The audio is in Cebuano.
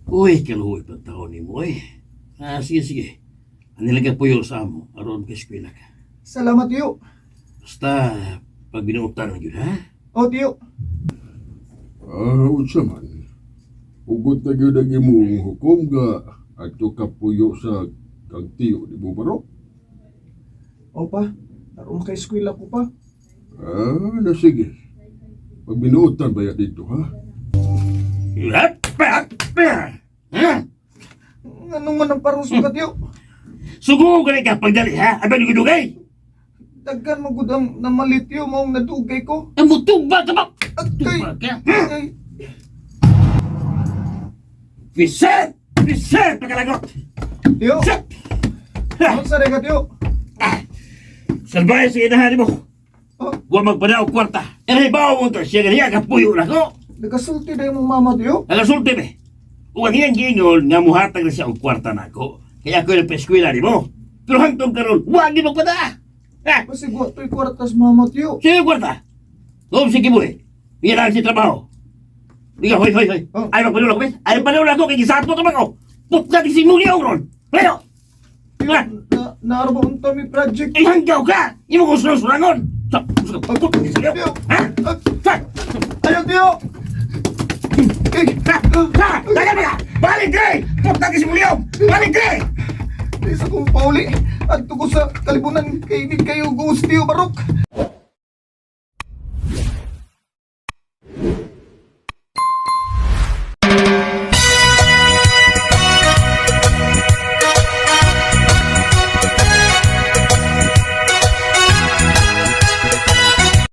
Uy, kaluoy pa taon nimo oy. Ah, sige, sige. Anila ka puyo sa amo, aron ka eskwela ka. Salamat, tiyo. Basta, pag binuotan na yun, ha? O, tiyo. Ah, unsa man. Hugot na gyud ang imong hukom nga adto ka puyo sa kang tiyo di mo barok. O pa, aron ka eskwela ko pa. Ah, na sige. Pag binuotan ba ya dito, ha? Ha? Anong man ang parusok ka, tiyo? Sugo ka ka pagdali, ha? Abay, dugay. Daghan mo gud ang namalit, tiyo, maong nadugay ko. Ang mutugba ka ba? Agkay! Tugba ka? Ay, Vincent! Vincent! Pagkalagot! tiyo! Vincent! Ha! Ano sa ka, tiyo? Salbahe sa inahan mo. Oh, Huwag magpanaw kwarta. Eray bawo mo to. Siya ganiya kapuyo na ko. nagasulti na yung mama, tiyo. Nagasulti be. Ug ang iyang giingon nga muhatag na siya og kwarta nako. Kaya ako yung eskwela nimo. Pero hangtong karon, wa gyud magpada. Ha? Basig wa to'y kwartas mama, tiyo. Sino yung kwarta? Doon si Kibuhi. Iya lang si trabaho. Diga, hoy, hoy, hoy. Oh. Ay, magpanula ko, be. Ay, magpanula ko, kay gisato to ko. Putla di si Muli ron. Pero, Tiyo, Ha? na naarba unta mi project. ay, hanggaw ka. Imo ko sunod-sunangon. Sa, sa, putla di siya. Tiyo! Ha? Ah, Sa, Ayaw, tiyo! Ay, ha, ha, dagan ba ka? Balik, dre! Putla di si Muli. Balik, dre! Di sa kong pauli. Adto ko sa kalibunan kay di kayo gusto, tiyo, barok.